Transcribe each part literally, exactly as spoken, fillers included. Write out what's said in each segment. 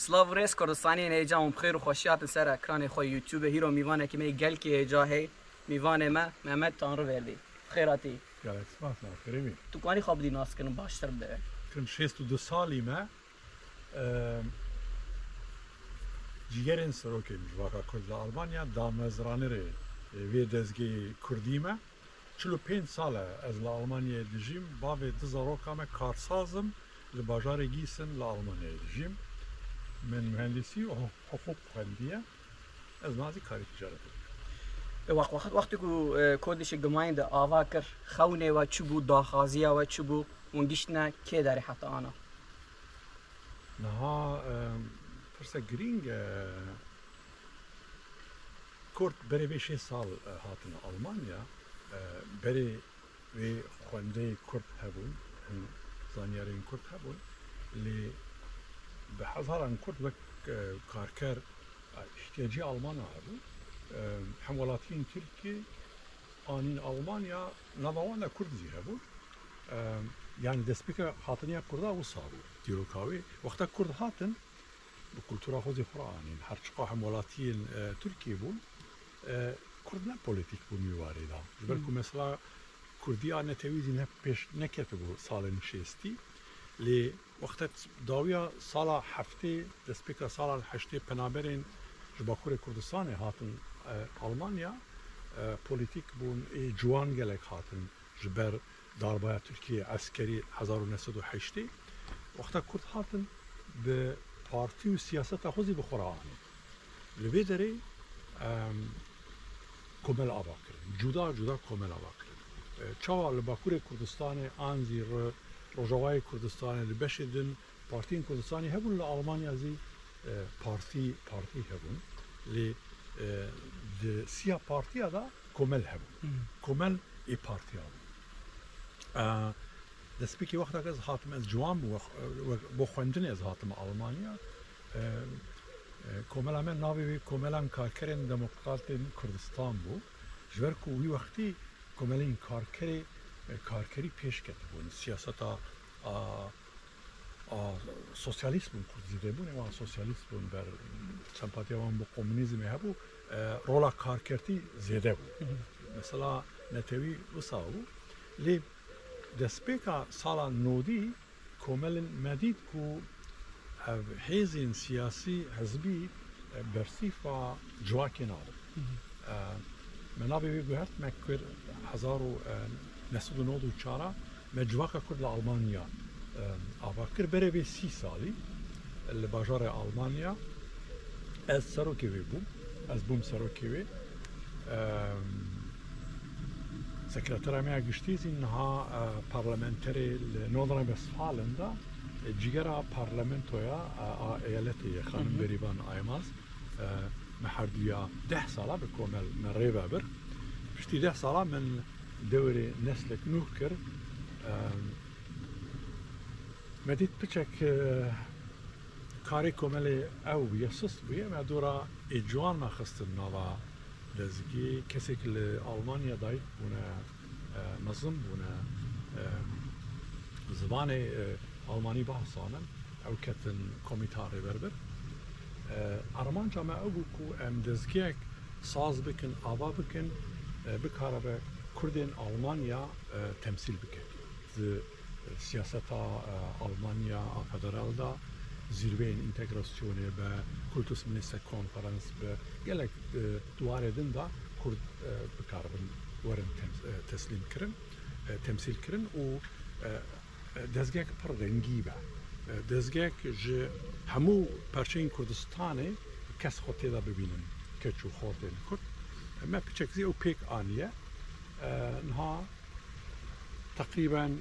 Silav û rêz Kurdistaniyên hêja, hûn bi xêr û xweşî hatin ser ekranê xwe YouTube. Hîro mîvanekî me yê gelkî hêja hey. Mîvanê me Mehmet Tanrıverdi. Xêr hatî. Gelek spas, ma xêrê bî. Tu kanî xwe bidî naskirin baştir bi? Kin şêst û du salî me. Em, cîgerên serokên Civaka Kurd li Almanya damezranerê vê dezgehê Kurdî me. Çil û pênc sal e ez li Almanyayê dijîm. Bavê du zaroka me karsaz im. Li bajarê Gîsin li Almanyayê dijîm. Min muhendisî û hiqûq xwendiye. Ez niha zî karê ticaretê dikim. E, wext, wext, wextê ku, e, Kurdîşê Gimayîn de ava kir, xewnê we çi bû, daxwaziya we çi bû, hûn giştine kê derê heta ana? Niha, e, pirse girîng e. Kurd berê vê şêst sal, e, hatine Almanya. E, berê wê xwendeyê Kurd hebûn, hin zanyarên Kurd hebûn. Lê bi hezaran Kurd wek, e, karker, e, îhtiyacî Almana hebûn. E, hemwelatiyên Tirkiyê anîn Almanya, nava wan de Kurd zî hebûn. E, yanî destpêka hatiniya Kurda wisa bû. Dîroka wê, wexta Kurd hatin, bi kultura xwe zî xwe re anîn. Her çiqa hemwelatiyên, e, Tirkiyê bûn, e, Kurd ne polîtîk bûn wî warê de. Ji ber ku Hmm. mesela Kurdiya netewî zî ne pêş neketibû salên şêstî. Lê wexta dawiya sala heftê, destpêka sala heştê penaberên ji Bakurê Kurdistanê hatin, e, Almanya, e, polîtîk bûn, ê ciwan gelek hatin. Ji ber darbaya Tirkiyê eskerî hezar û neh sed û heştê, wexta Kurd hatin bi partî û siyaseta xwe zî bi xwe re anîn. Li vê derê, em, komel ava kirin. Cuda cuda komel ava kirin. E, çawa li Bakurê Kurdistanê an zî ri-, Rojavayê Kurdistanê, li beşê din partiyên Kurdistanê hebûn, li Almanya zî, e, partî, partî hebûn. Lê, e, di siya partiya de komel hebûn. Hı hı. Komel ê partiya bûn. E, destpêkê wexta ku ez hatim, ez ciwan bûm, we-, we-, bo xwendinê ez hatim Almanya. E, e, komela me navê wê Komela Karkerên Demokratên Kurdistan bû. Ji ber ku wî wextî komelên karkerê, e, karkerî pêş ketibûn. Siyaseta, a, a, sosyalîst bûn, Kurd zêde bûn, wan sosyalîst bûn, ber sempatiya wan bi komunîzmê hebû, e, rola karkertî zêde bû. Hı hı. Mesela netewî wisa bû. Lê destpêka sala nodî komelên me dît ku ev hêzên siyasî, hizbî, e, bersîfa civakê nadin. Hı hı. E, me navê wê guhert, me kir hezar û neh sed û nod û çar a, me civaka Kurd li Almanya, e, ava kir. Berê vê sî salî li bajarê Almanya ez serokê wê bûm. Ez bûm serokê wê. E, sekretera me ya giştî zî niha, e, parlamenterê li Nordrhein-Westfalen de, e, cîgera parlamentoya, e, a eyaletê ye, xanim Hı hı. Berivan Aymaz. E, me herduya deh sala bi komel me rê ve bir. Piştî deh sala min dewrê neslek nû kir. E, me dît piçek, e, karê komelê ew bûye, sist bûye, me dora ê ciwan me xistin nava dezgehê. Kesek li Almanya dayik bûne, e, mezin bûne, e, zimanê, e, Almanî behs zanin, ew ketin komîta rêber bir. E, armanca me ew bû ku em dezgehek saz bikin, ava bikin, e, bikaribe Kurdên Almanya, e, temsîl bike. Di siyaseta, e, Almanya a federal de, zîrveyên întegrasyonê be, Kultusministerkonferans be, gelek, e, di warê din de Kurd, e, bikaribin werin tem-, e, teslîm kirin, e, temsîl kirin û, e, e, dezgehek pir rengî be. E, dezgehek ji hemû perçeyên Kurdistanê kes xwe tê de bibînin, keç û xortên Kurd. E, me piçek zî ew pêk aniye. E, niha teqrîben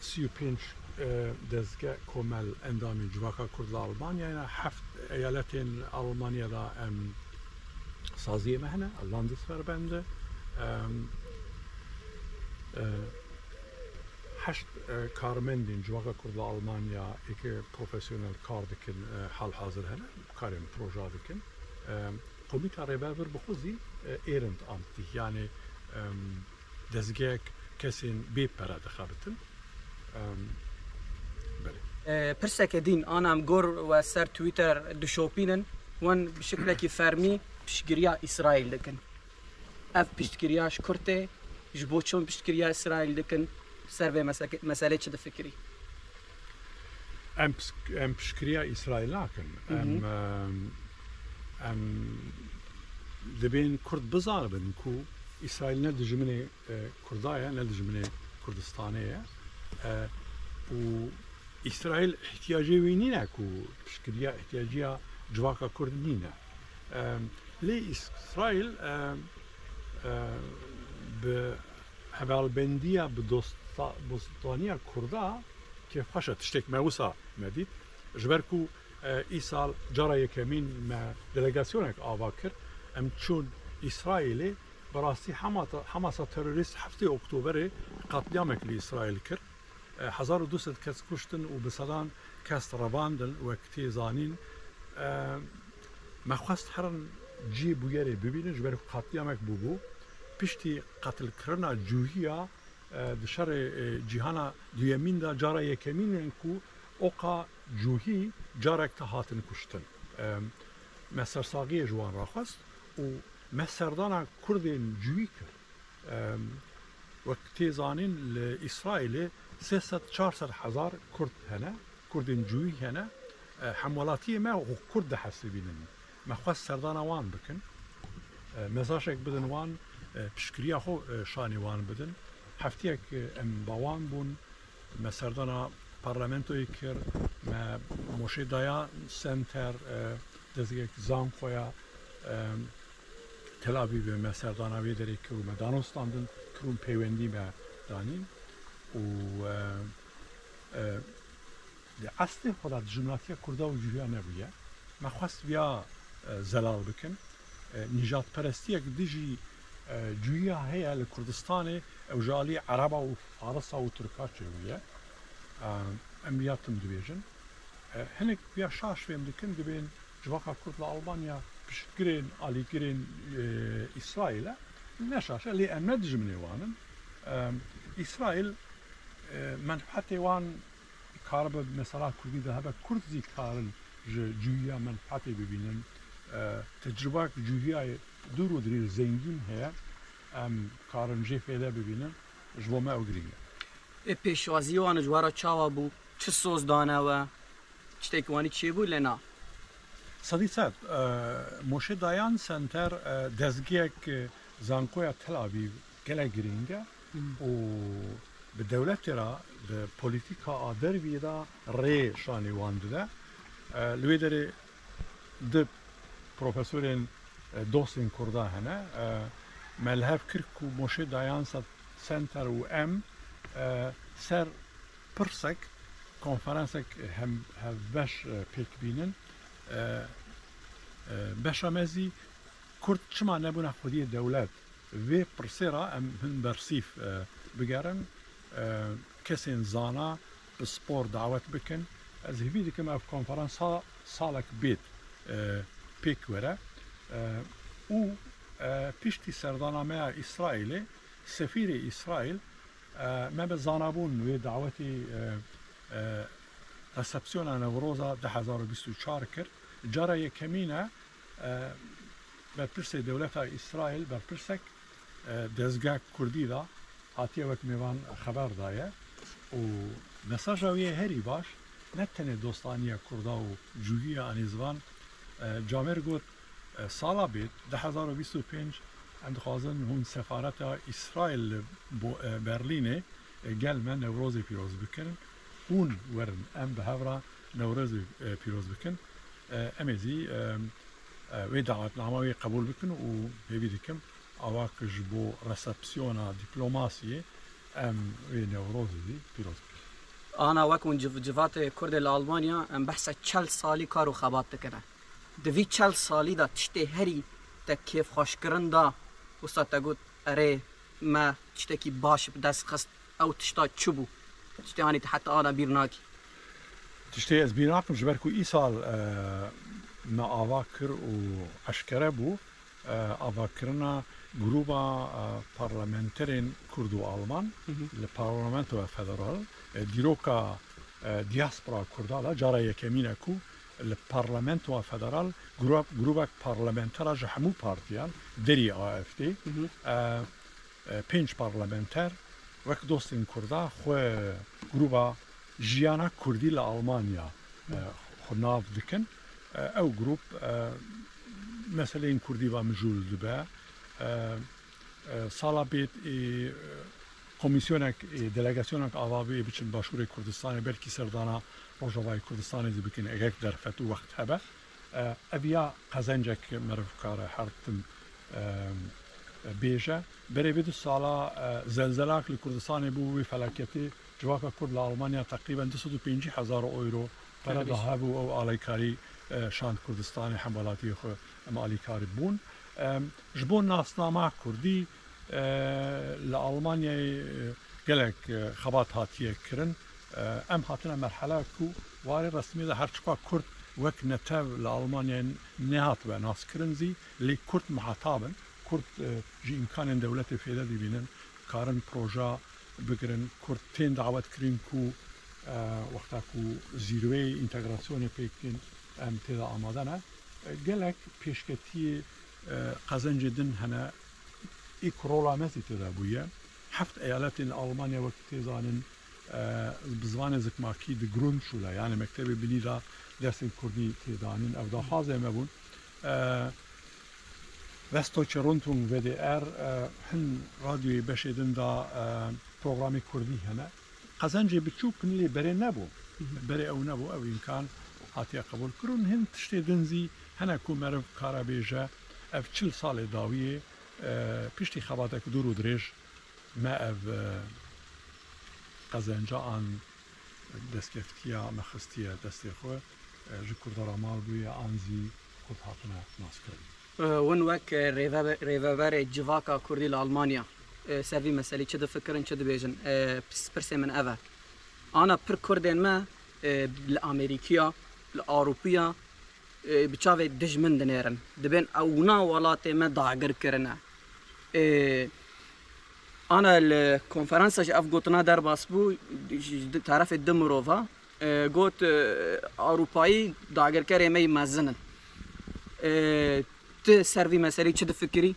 sî û pênc, e, dezge komel endamên civaka Kurd li Almanyayê ne. Heft eyaletên Almanya de em saziyê me hene, Landesverbände. Em, e, heşt, e, karmendên civaka Kurd li Almanya êke profesyonel kar dikin, e, halhazir hene, karên proja dikin. E, Komîta Rêber bir bi xwe zî, e, Ehrenamtlich, yanî, em, dezgehek kesên bê pere dixebitin. Em, belê. E, pirseke dîn, ana em gor we ser Twitter dişopînin, wan bi şiklekî fermî piştgiriya Îsraîl dikin. Ev piştgiriya ji Kurd tê, ji bo çi piştgiriya Îsraîl dikin, ser vê meseke-, meselê çi difikirî? Em pis-, em piştgiriya Îsraîl nakin. Hı hı. Em, em, em dibên Kurd bizanibin ku Îsraîl ne dijminê, e, Kurda ye, ne dijminê Kurdistanê ye. E, û Îsraîl ihtiyacê wî nîne ku piştgiriya, ihtiyaciya civaka Kurd nîne. E, lê Îsraîl, e, e, bi hevalbendiya, bi dosta-, dostaniya Kurda kêfxweş e. Tiştek me wisa me dît. Ji ber ku, e, îsal cara yekemîn me delegasyonek ava kir. Em çûn Îsraîlê, bi rastî Hamata-, Hamasa terorîst heftê Oktoberê qatliamek li Îsraîl kir. E, hezar û du sed kes kuştin û bi sedan kes revandin, wek tê zanîn. E, me xwest herin cihê bûyerê bibînin, ji ber ku qatliamek bûbû. Piştî qetilkirina Cûhiya, e, di şerê, e, cîhana duyemîn de cara yekemîn in ku oqa Cûhî carek te hatin kuştin. E, me sersaxiyê ji wan raxwest û me serdana Kurdên Cûhî kir. Em, wek tê zanîn, li Îsraîlê sê sed çar sed hezar Kurd hene, Kurdên Cûyî hene. E, hemwelatiyê me xwe Kurd dihesibînin. Me xwest serdana wan bikin. E, mesajek bidin wan, e, piştgiriya xwe, e, şanê wan bidin. Heftiyek, e, em ba wan bûn. Me serdana parlamentoyê kir, me Moşê Dayan Center, e, dezgehek zankoya, e, Tel Avîvê me serdana wê derê kir û me danûstandin, kir û peywendî me danîn û, e, e, di eslê xwe de dijminatiya Kurda û Cûhiya nebûye. Me xwest viya, e, zelal bikin. E, nîjadperestiyek dijî, e, Cûhiya heye li Kurdistanê, ew ji alî Ereba û Farisa û Tirka çêbûye. E, em viya tim dibêjin. E, hinek viya şaş fêm dikin, dibên civaka Kurd li Almanya piştgirên, alîgirên, e, Îsraîl e. Ne şaş e, lê em ne dijminê wan in. E, Îsraîl, e, menfeetê wan karibe mesela Kurdî de hebe, Kurd zî karin ji Cûhiya menfeetê bibînin. E, tecrubak Cûhiyayê dûr û dirêj zengîn heye. Em karin jê fêde bibînin. Ji bo me ew girîng e. Ê pêşwazî wan ji we re çawa bû? Çi soz dane we? Tiştekî wanî çêbû lê na? Sedî sed, e, Moşê Dayan Center, e, dezgehek, e, zankoya Tel Avîv gelek girîng e. Hmm. Û bi dewletê re, bi polîtîka a derviyê de rê şanê wan dide. E, li wê derê du profesorên, e, dostên Kurda hene. E, me li hev kir ku Moşê Dayan Center û em, e, ser pirsek, konferansek hem, hevbeş, e, pêk bînin. E, e, beşa me zî Kurd çima nebûne xwediyê dewlet? Vê pirsê re em hin bersîf, e, bigerin. E, kesên zana, pispor dawet bikin. Ez hêvî dikim ev konferans sa-, salek bêt, e, pêk were. E, û, e, piştî serdana me ya Îsraîlê, sefîrê Îsraîl, e, me bi zanabûn wê dawetî, e, e, resepsiyona Newroza du hezar û bîst û çar kir. Cara yekemîn e, e, berpirsê dewleta Îsraîl, berpirsek, e, dezgeh Kurdî de hatiye wek mêvan xeber daye û mesaja wî yê herî baş ne tenê dostaniya Kurda û Cûhiya anî zivan, e, Camer got, e, sala bêt, du hezar û bîst û pênc, em dixwazin hûn sefareta Îsraîl li Bo-, e, Berlînê, e, gel me Newrozê pîroz bikin. Hûn werin, em bi hev re Newrozê, e, pîroz bikin. E, em ê zî, e, e, wê dawetnama wê qebûl bikin û hêvî dikim awak ji bo resepsiyona dîplomasiyê em wê Newrozê zî pîroz bikin. Ana wek hûn civ-, civatê Kurdê li Almanya, em behsa çel salî kar û xebat dikine. Di vî çel salî de tiştê herî te kêfxweşkirin da, wisa te got, erê, me tiştekî baş bi dest xist, ew tişta çi bû? Tiştê anî te heta ana bîr nakî? Tiştê ez bîr nakim, ji ber ku îsal, e, me ava kir û eşkere bû, e, avakirina grûba, e, parlamenterên Kurd û Alman Hı hı. li Parlamentoya Federal, e, dîroka E, diaspora Kurda da cara yekemîn e ku li Parlamentoya Federal grûp, grûbek parlamentera ji hemû partiyan derî A F D, e, e, pênc parlamenter wek dostên Kurda xwe grûba Jiyana Kurdî li Almanya, e, xwe nav dikin. E, ew grûp, e, meseleyên Kurdî ve mijûl dibe. E, e, sala bêt, e, komîsyonek, e, delegasyonek ava bê biçin Başûrê Kurdistanê, belkî serdana Rojavayê Kurdistanê jî bikin, eger derfet û wext hebe. E, ev ya qezencek meriv kare her tim, e, bêje. Berê vê du sala, e, zelzelak li Kurdistanê bû, wê felaketê civaka Kurd li Almanya teqrîben du sed û pêncî hezar euro pere da hebû ew alîkarî, e, şand Kurdistanê, hemwelatiyê xwe em alîkarî bûn. E, ji bo nasnama Kurdî, e, li Almanyayê, e, gelek, e, xebat hatiye kirin. E, em hatine merhela ku warê resmî de her çiqa Kurd wek netew li Almanyayê nehatibe naskirin zî, lê Kurd muhatab in. Kurd, e, ji îmkanên dewletê fêde dibînin, karin proja bigirin. Kurd tên dawet kirin ku, e, wexta ku zîrweyê întegrasyonê pêk bîn, em tê de amade ne. E, gelek pêşketiyê, e, qezencê din hene. Î ku rola me zî tê de bûye. Heft eyaletên Almanya wekî tê zanîn, e, bi zimanê zikmakî di Grundschule, yani mektebê binî de dersên kurdî tê danîn. Ev daxwazê me bûn. E, Westdeutsche Rundfunk, V D R, e, hin radyoyê beşê din de, e, programê kurdî hene. Qezencê biçûk in lê berê nebû. Berê ew nebû, ew îmkan hatiye qebûl kirin. Hin tiştê din zî hene ku meriv kare bêje, ev çil salê dawiyê, e, piştî xebatek dûr û dirêj me ev, e, qezenca an destkeftiya me xistiye destê xwe, e, ji Kurda re mal bûye an zî Kurd hatine naskirin. E, hûn wek, e, rêvebe-, rêveberê civaka Kurdî li Almanya, e, ser vî meselî çi difikirin, çi dibêjin? E, pis-, pirsê min ev e. Ana pir Kurdên me, e, li Amerîkiya, li Ewropiya, e, bi çavê dijmin dinêrin. Dibên ewna welatê me dagir kirine. E, ana li konferansa ji ev gotina derbas bû, ji di-, terefê di mirova, e, got, e, Ewropayî dagirkerê me yî mezin in. E, tu ser vî meselî çi difikirî?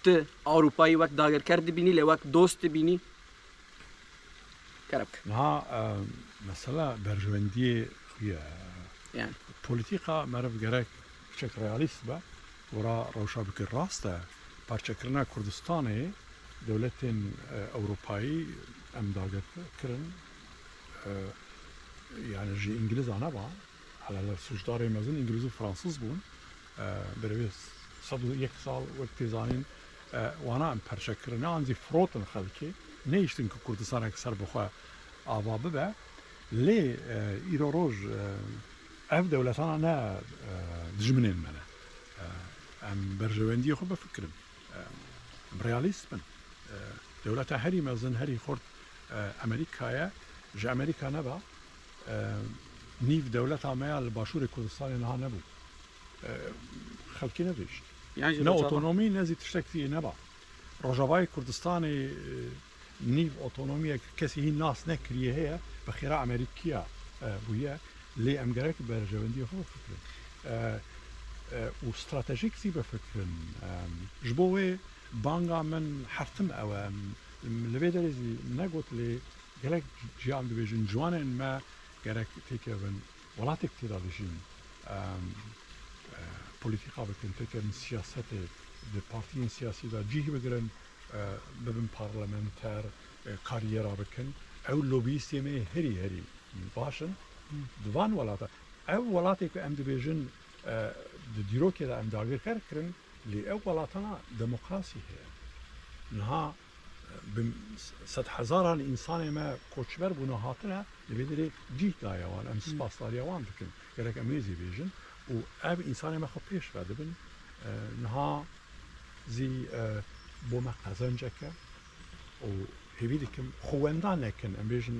Tu Ewropayî wek dagirker dibînî, lê wek dost dibînî? Kerem bike. Niha, e, mesela berjewendiyê xwe ye. Yani. Polîtîka meriv gerek piçek realîst be, wera rewşa bike. Rast e, parçekirina Kurdistanê dewletên, e, Ewropayî em dagir kirin, e, yani ji Îngilîza neba, Hele sucdarê mezin Îngilîz û Fransız bûn. E, berê vê sed û yek sal wek tê zanîn, e, wana em perçe kirin. An zî firotin xelkê. Nehiştin ku Kurdistanek ser bi xwe ava bibe. Lê, e, îro roj, e, ev dewletana ne, e, dijminên me ne. E, em berjewendiyê xwe bifikirin. Em realîst bin. E, dewleta herî mezin, herî xurt, e, Amerîka ye. Ji Amerîka neba, e, nîv dewleta me ya li Başûrê Kurdistanê niha nebû. E, xelkê nedihişt. Yan jî Ne Rojava. Otonomî, ne zî tiştek tiyê neba. Rojavayê Kurdistanê, e, nîv otonomiyek kesî hîn nas nekiriye heye, bi xêra Amerîkiya, e, bûye. Lê em gerek berjewendiyê xwe bifikirin. E, e, û stratejîk zî bifikirin. E, ji bo wê banga min hertim ew e. Em, li vê derê zî negot lê gelek ciyan dibêjin, ciwanên me gerek têkevin, welatek tê de dijîn, em, e, polîtîka bikin, têkevin siyasetê, di partiyên siyasî de cîh bigirin, e, bibin parlamenter, e, kariyera bikin. Ew lobîyîstê me yê herî herî baş in. Di van welata, ev welatê ku em dibêjin, e, di dîrokê de em dagirker kirin, lê ew welatana demokrasî heye. Niha, e, bi sedhezaran însanê me koçber bûne hatine, li vê derê cîh daye wan. Em spasdariya wan dikin. Gerek em wê zî bêjin. Û ev însanê me xwe pêş ve dibin. E, niha zî, e, bo me qezencek e û hêvî dikim xwe wenda nekin, em bêjin,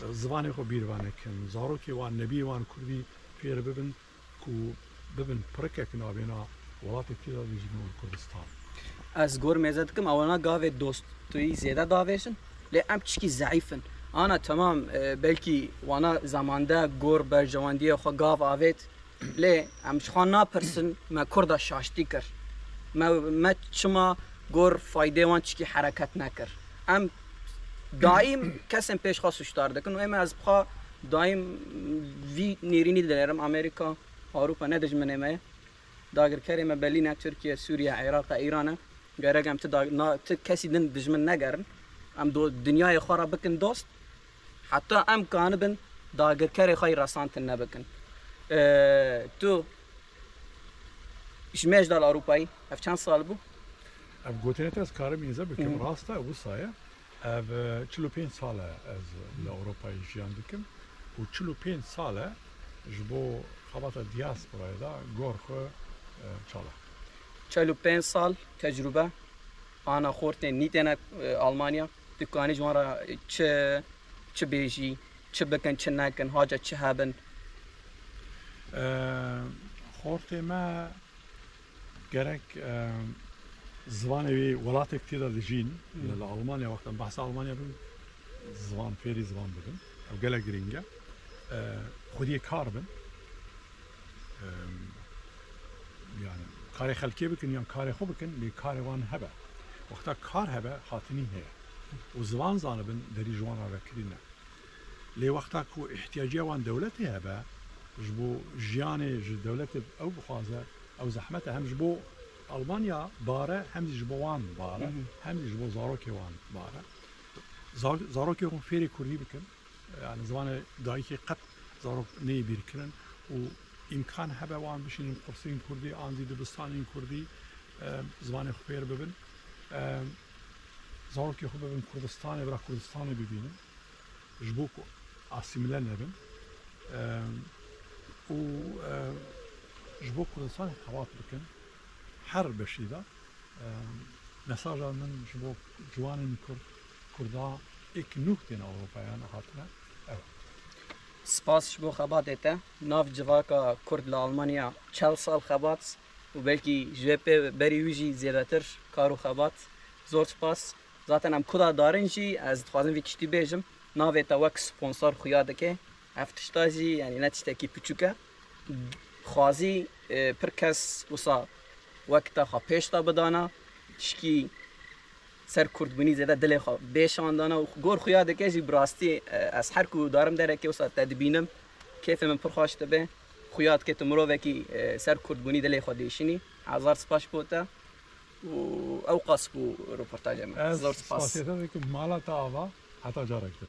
e, zivanê xwe bîr ve nekin, zarokê wan, nebiyê wan kurdî fêr bibin ku bibin pirikek navêna welatê tê de dijîn û Kurdistan. Ez gor mêze dikim, ewana gavê dostî zêde davêjin, lê em tişkî zeîf in. Ana, temam, e, belkî wana zemande gor berjewendiyê xwe gav avêt, lê em ji xwe napirsin, me Kurda şaştî kir. Me, me çima gor faydê wan çikî hereket nekir? Em daîm kesên pêş xwe sûcdar dikin û ê me ez bi xwe daîm vî nêrînî dinêrim. Amerîka, Ewropa ne dijminê me ye. Dagirkerê me belî ne, Tirkiye, Sûriye, Iraq e, Îran e. Gerek em ti da-, na-, ti kesî din dijmin negerin. Em do-, dinyayê xwe re bikin dost. Heta em kanibin dagirkerê xwe yî resantin nebikin. Ee, tu ji me ji dal Ewropayî, ev çend sal bû? Ev gotinê te ez karim îze bikim, Hmm. rast e, wisa ye. Ev, e, çil û pênc sal e ez li Ewropayê jiyan dikim û çil û pênc sal e ji bo xebata diasporayê de gor xwe, e, çala. Çil û pênc sal tecrûbe, ana xortên nî têne, e, Almanya. Tu kanî ji wan re çi, çi bêjî, çi bikin, çi nekin, haca çi hebin? E, xortê me gerek, e, zivanê wê welatek tê de dijîn, Hmm. li, li Almanya, wexta behsa Almanya bin, zivan, fêrî zivan bibin. Ew gelek girîng e. E, xwediyê kar bin. E, yani, karê xelkê bikin yan karê xwe bikin, lê karê wan hebe. Wexta kar hebe, hatinî heye. Û zivan zanibin, derî ji wan re vekirîne. Lê wexta ku îhtiyacê wan dewletê hebe, ji bo jiyanê ji dewletê ew bixwaze, ew zehmet e, hem ji bo Almanya bar e, hem jî ji bo wan bar e, Mhm. hem jî ji bo zarokê wan bar e. Zar-, zarokê wan fêrê kurdî bikin, yani zimanê dayikê qet zarok neyê bîrkirin û îmkan hebe wan bişînin qursên kurdî, an zî dibistanên kurdî, e, zimanê xwe fêr bibin. E, zarokê xwe bibin Kurdistanê, bira Kurdistanê bibînin. Ji bo ku asîmîle nebin, em, û, em, ji bo Kurdistanê xebat bikin, her beşî de, em, mesaja min ji bo ciwanên Kurd, Kurda êk nû tên Ewropaya hatine, ew e. Spas ji bo xebatê te. Nav civaka Kurd li Almanya çel sal xebat û belkî ji vê pê berî wî jî zêdetir kar û xebat. Zor spas. Zaten em kuda darin jî, ez dixwazim vî tiştî bêjim. Navê te wek sponsor xuya dike. Ev tişta jî, yani, ne tiştekî piçûk e. Xwazî, e, pir kes wisa wek te xwe pêş de bidana. Tişkî ser kurdbûnî zêde dilê xwe bê şandana û gor xuya dike jî bi rastî, e, ez her ku darim derekê wisa te dibînim. Kêfê min pir xweş dibe. Xuya dike tu mirovekî, e, ser kurdbûnî dilê xwe dêşînî. Hezar spas bo te. û ew qas bû reportaja me. Ez Zor spas. Spasiyê te dikim, mala te ava, heta carek din.